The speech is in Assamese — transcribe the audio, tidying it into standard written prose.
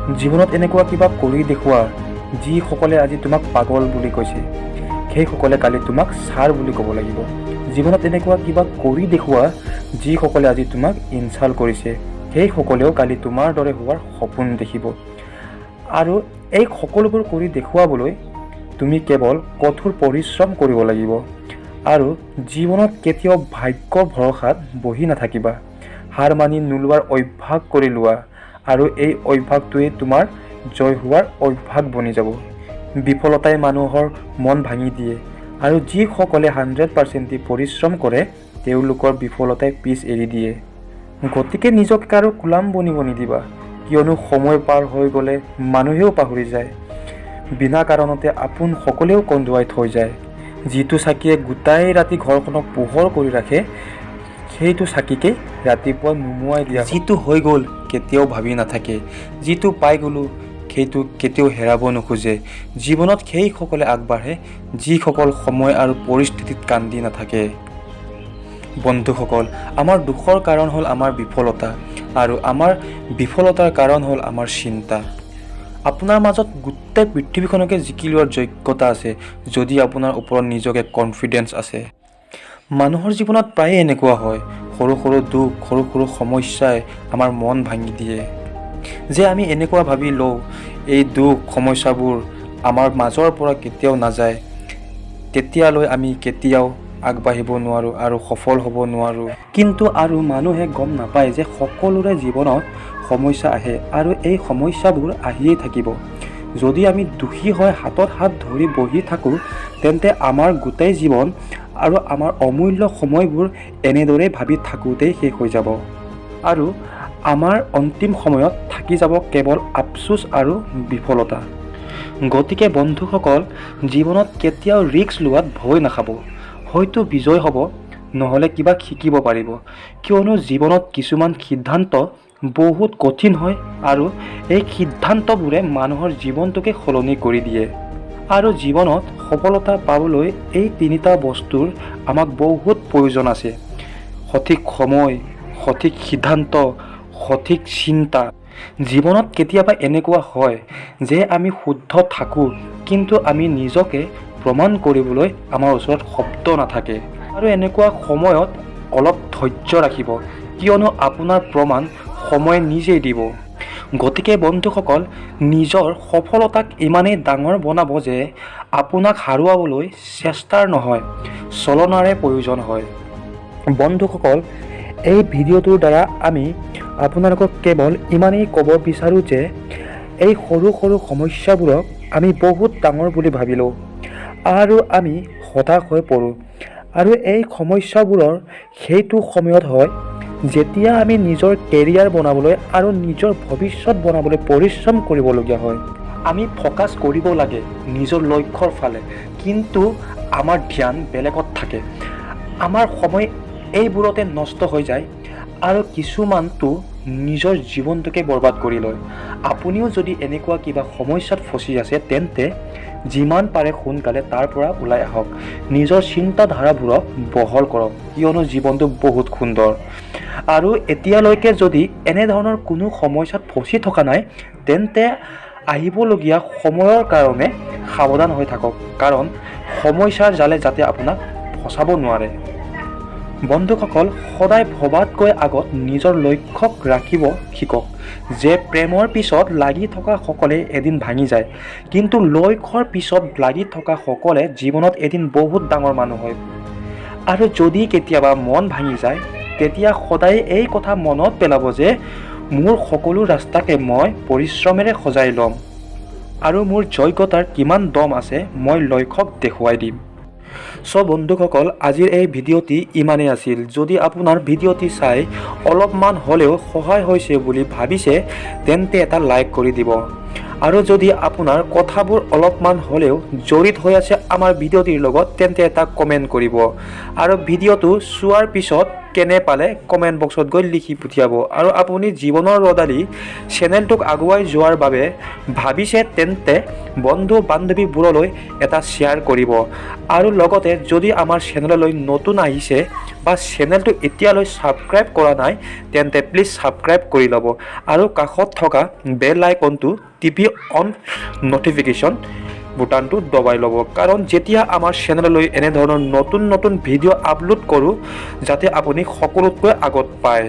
জীৱনত এনেকুৱা কিবা কৰি দেখুওৱা, যিসকলে আজি তোমাক পাগল বুলি কৈছে, সেইসকলে কালি তোমাক ছাৰ বুলি ক'ব লাগিব। জীৱনত এনেকুৱা কিবা কৰি দেখুওৱা, যিসকলে আজি তোমাক ইনচাল্ট কৰিছে, সেইসকলেও কালি তোমাৰ দৰে হোৱাৰ সপোন দেখিব। আৰু এই সকলোবোৰ কৰি দেখুৱাবলৈ তুমি কেৱল কঠোৰ পৰিশ্ৰম কৰিব লাগিব। আৰু জীৱনত কেতিয়াও ভাগ্যৰ ভৰসাত বহি নাথাকিবা। হাৰ মানি নোলোৱাৰ অভ্যাস কৰি লোৱা আৰু এই অভ্যাসটোৱেই তোমাৰ জয় হোৱাৰ অভ্যাস বনি যাব। বিফলতাই মানুহৰ মন ভাঙি দিয়ে আৰু যিসকলে 100% দি পৰিশ্ৰম কৰে, তেওঁলোকৰ বিফলতাই পিছ এৰি দিয়ে। গতিকে নিজকে কাৰো গোলাম বনিব নিদিবা, কিয়নো সময় পাৰ হৈ গ'লে মানুহেও পাহৰি যায়। বিনা কাৰণতে আপোন সকলেও কন্দুৱাই থৈ যায়। যিটো চাকিয়ে গোটাই ৰাতি ঘৰখনক পোহৰ কৰি ৰাখে, সেইটো চাকিকেই ৰাতিপুৱা নুমুৱাই দিয়া। যিটো হৈ গ'ল কেতিয়াও ভাবি নাথাকে, যিটো পাই গ'লোঁ সেইটো কেতিয়াও হেৰাব নোখোজে। জীৱনত সেইসকলে আগবাঢ়ে, যিসকল সময় আৰু পৰিস্থিতিত কান্দি নাথাকে। বন্ধুসকল, আমাৰ দুখৰ কাৰণ হ'ল আমাৰ বিফলতা আৰু আমাৰ বিফলতাৰ কাৰণ হ'ল আমাৰ চিন্তা। আপোনাৰ মাজত গোটেই পৃথিৱীখনকে জিকি লোৱাৰ যোগ্যতা আছে, যদি আপোনাৰ ওপৰত নিজকে কনফিডেঞ্চ আছে। মানুহৰ জীৱনত প্ৰায়ে এনেকুৱা হয়, সৰু সৰু দুখ, সৰু সৰু সমস্যাই আমাৰ মন ভাঙি দিয়ে যে আমি এনেকুৱা ভাবি লওঁ, এই দুখ সমস্যাবোৰ আমাৰ মাজৰ পৰা কেতিয়াও নাযায়, তেতিয়ালৈ আমি কেতিয়াও আগবাঢ়িব নোৱাৰোঁ আৰু সফল হ'ব নোৱাৰোঁ। কিন্তু আৰু মানুহে গম নাপায় যে সকলোৰে জীৱনত সমস্যা আহে আৰু এই সমস্যাবোৰ আহিয়েই থাকিব। যদি আমি দুখী হৈ হাতত হাত ধৰি বহি থাকোঁ, তেন্তে আমাৰ গোটেই জীৱন আৰু আমাৰ অমূল্য সময়বোৰ এনেদৰেই ভাবি থাকোঁতেই শেষ হৈ যাব আৰু আমাৰ অন্তিম সময়ত থাকি যাব কেৱল আফচোচ আৰু বিফলতা। গতিকে বন্ধুসকল, জীৱনত কেতিয়াও ৰিস্ক লোৱাত ভয় নাখাব। হয়তো বিজয় হ'ব, নহ'লে কিবা শিকিব পাৰিব। কিয়নো জীৱনত কিছুমান সিদ্ধান্ত বহুত কঠিন হয় আৰু এই সিদ্ধান্তবোৰে মানুহৰ জীৱনটোকে সলনি কৰি দিয়ে। আৰু জীৱনত সফলতা পাবলৈ এই তিনিটা বস্তুৰ আমাক বহুত প্ৰয়োজন আছে: সঠিক সময়, সঠিক সিদ্ধান্ত, সঠিক চিন্তা। জীৱনত কেতিয়াবা এনেকুৱা হয় যে আমি শুদ্ধ থাকোঁ, কিন্তু আমি নিজকে প্ৰমাণ কৰিবলৈ আমাৰ ওচৰত শব্দ নাথাকে। আৰু এনেকুৱা সময়ত অলপ ধৈৰ্য ৰাখিব, কিয়নো আপোনাৰ প্ৰমাণ সময়ে নিজেই দিব। গতিকে বন্ধুসকল, নিজৰ সফলতাক ইমানেই ডাঙৰ বনাব যে আপোনাক হাৰুৱাবলৈ চেষ্টাৰ নহয়, ছলনাৰে প্ৰয়োজন হয়। বন্ধুসকল, এই ভিডিঅ'টোৰ দ্বাৰা আমি আপোনালোকক কেৱল ইমানেই ক'ব বিচাৰোঁ যে এই সৰু সৰু সমস্যাবোৰক আমি বহুত ডাঙৰ বুলি ভাবি লওঁ আৰু আমি হতাশ হৈ পৰোঁ। আৰু এই সমস্যাবোৰৰ সেইটো সময়ত হয়, যেতিয়া আমি নিজৰ কেৰিয়াৰ বনাবলৈ আৰু নিজৰ ভৱিষ্যত বনাবলৈ পৰিশ্ৰম কৰিবলগীয়া হয়। আমি ফ'কাছ কৰিব লাগে নিজৰ লক্ষ্যৰ ফালে, কিন্তু আমাৰ ধ্যান বেলেগত থাকে। আমাৰ সময় এইবোৰতে নষ্ট হৈ যায় আৰু কিছুমানতো নিজৰ জীৱনটোকে বৰবাদ কৰি লয়। আপুনিও যদি এনেকুৱা কিবা সমস্যাত ফচি আছে, তেন্তে যিমান পাৰে সোনকালে তাৰ পৰা ওলাই আহক। নিজৰ চিন্তাধাৰাবোৰক বহল কৰক, কিয়নো জীৱনটো বহুত সুন্দৰ। আৰু এতিয়ালৈকে যদি এনেধৰণৰ কোনো সমস্যাত ফচি থকা নাই, তেন্তে আহিবলগীয়া সময়ৰ কাৰণে সাৱধান হৈ থাকক, কাৰণ সমস্যাৰ জালে যাতে আপোনাক ফচাব নোৱাৰে। বন্ধুসকল, সদায় ভবাতকৈ আগত নিজৰ লক্ষ্যক ৰাখিব শিকক যে প্ৰেমৰ পিছত লাগি থকা সকলে এদিন ভাঙি যায়, কিন্তু লক্ষ্যৰ পিছত লাগি থকা সকলে জীৱনত এদিন বহুত ডাঙৰ মানুহ হয়। আৰু যদি কেতিয়াবা মন ভাঙি যায়, তেতিয়া সদায় এই কথা মনত পেলাব যে মোৰ সকলো ৰাস্তাকে মই পৰিশ্ৰমেৰে সজাই ল'ম আৰু মোৰ যোগ্যতাৰ কিমান দম আছে মই লক্ষ্যক দেখুৱাই দিম। চ' বন্ধুসকল, আজিৰ এই ভিডিঅ'টি ইমানেই আছিল। যদি আপোনাৰ ভিডিঅ'টি চাই অলপমান হ'লেও সহায় হৈছে বুলি ভাবিছে, তেন্তে এটা লাইক কৰি দিব। আৰু যদি আপোনাৰ কথাবোৰ অলপমান হ'লেও জড়িত হৈ আছে আমাৰ ভিডিঅ'টিৰ লগত, তেন্তে এটা কমেণ্ট কৰিব। আৰু ভিডিঅ'টো চোৱাৰ পিছত কেনে পালে কমেণ্ট বক্সত গৈ লিখি পঠিয়াব। আৰু আপুনি জীৱনৰ ৰ'দালি চেনেলটোক আগুৱাই যোৱাৰ বাবে ভাবিছে, তেন্তে বন্ধু বান্ধৱীবোৰলৈ এটা শ্বেয়াৰ কৰিব। আৰু লগতে যদি আমাৰ চেনেললৈ নতুন আহিছে বা চেনেলটো এতিয়ালৈ ছাবস্ক্ৰাইব কৰা নাই, তেন্তে প্লিজ ছাবস্ক্ৰাইব কৰি ল'ব আৰু কাষত থকা বেল আইকনটো টিপি অন ন'টিফিকেশ্যন বুটামটো দবাই ল'ব, কাৰণ যেতিয়া আমাৰ চেনেললৈ এনেধৰণৰ নতুন নতুন ভিডিঅ' আপলোড কৰোঁ, যাতে আপুনি সকলোতকৈ আগত পায়।